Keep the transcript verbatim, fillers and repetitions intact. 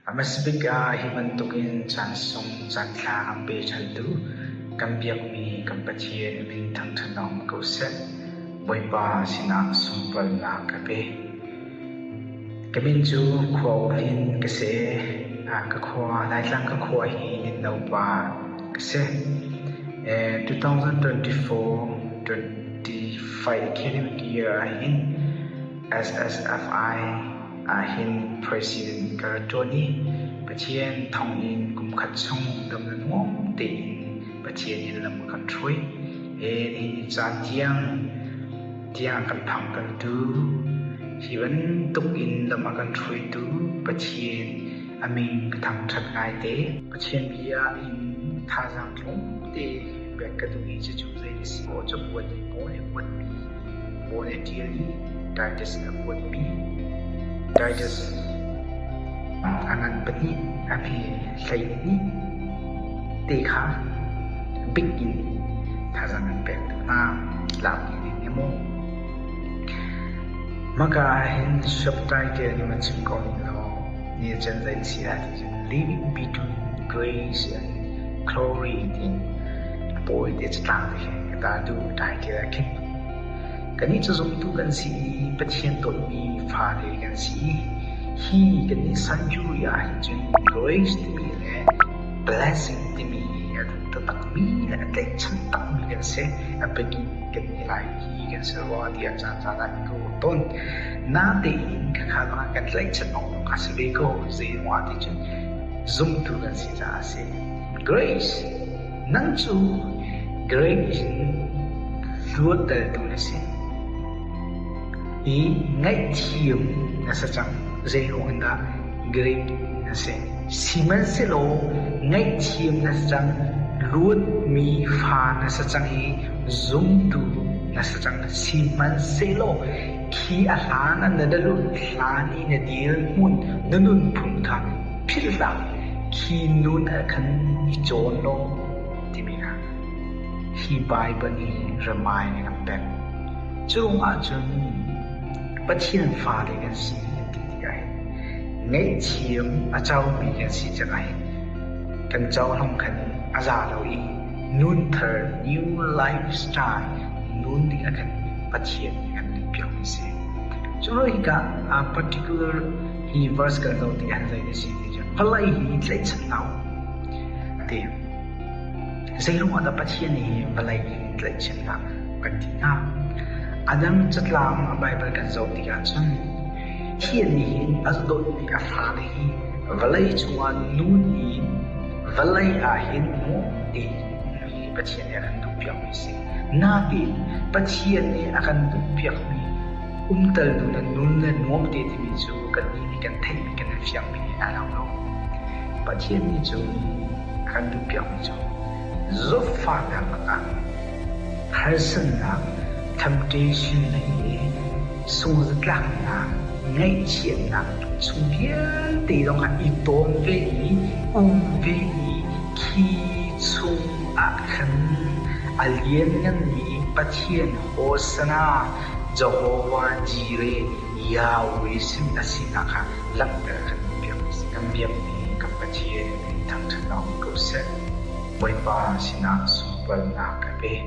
Amasabik a hi ban tukun chang sung chang tla kan pei chang tu, kan biak mi kan Pathian min thangthang naw ma ko se, Boipa sina sung pal na ka pe. Ka min chu Khuaulin ka se, a, ka khua, Laitlang ka khua hi Ninnopa ka se. Eh, two thousand twenty-four twenty-five academic year a hin S S F I a hin president ka tuan i, Pathian thong in kum khat sung dam le nuam te in Pathian in lam kan thui. Eh, ni ni chan tiang, tiang kan phang kan tu, hi ban tuk in lam a kan thui tu, Pathian a min ka thangthat ngai te. Pathian bia in thazang tlung te bek ka tu i, chu chu zei ni si ko chu buat ni, bo ne buat mi, bo ne tial ni, Titus na buat mi, Titus a ngan pani, a mi hlei ni, te kha, bik in thazang an pek tu na, lam ni ni mo. Maka a hin subtitle ni ma chim ko ni lo, ni chan zai si a ti chan, Living Between Grace and Glory ti. Poi te chatang te hin ka ta du title a kin. Kani chu zumtu kan si i, Pathian tawh mi fale kan si i. Hi kani century a hi chun grace ti mi le blessing ti mi a dum ta tak mi le a tlai chan tak mi kan se, a begin kani lai hi kan se wa ti a chan chan a ko ton. Na te in ka kha la ka tlai chan ong ka se be ko zei wa ti chun zumtu kan si ta se. Grace. Nang chu grace in luat dal tu na se. I ngaithiam na sa chang, zei hong da grace na se. Siman se lo, ngaithiam na sa chang, luat mi fa na sa chang i, zumtu na sa chang, siman se lo. Khi a hlan a na da lut hlan i na dil mun, na nun phun kha phil la, khi nun a khan i chon lo. Ti mi na. Hi Bible ni ramai ni kan pek. Chung a chun Pathian fale kan si ti ti ai. Ngaithiam a chau mi kan si chak ai. Kan chau hlom khan a za lo i. Nun thar, new lifestyle. Nun ding a khan Pathian ni kan lim piak mi si. Chu lo hi ka, a particular hi verse kan lo ti han zai ni si ti chan. Palai hi tlai chan nau. Ti. Zei ruang a da Pathian ni hi vawlei in tlai chin na kan ti na. Adam chatlang a Bible kan zon ti ka chun, Pathian ni hin a zon ni a fa ni hi vawlei chunga nun ni vawlei a hin nu ni hi Pathian ni a kan du piak mi si. Na ti Pathian ni a kan du piak mi um tal du na nun le nuam te ti mi chu kan ni ni kan thei mi kan fiang mi ni a lau lo. Pathian ni chu kan du piak mi chu zofana mata, harsatna, temptation na hi, sungzatlakna, ngaithiatna, sungvial te dong a i ton ve i, um ve i, khi chung a khan a lian ngan ni Pathian Hosanna, Jehovah Jireh, Yahweh sin a sin a kha lam ta kan biak, kan biak ni kan Pathian ni thang thang lau ko se. Boipa sin a sung pal na ka pe.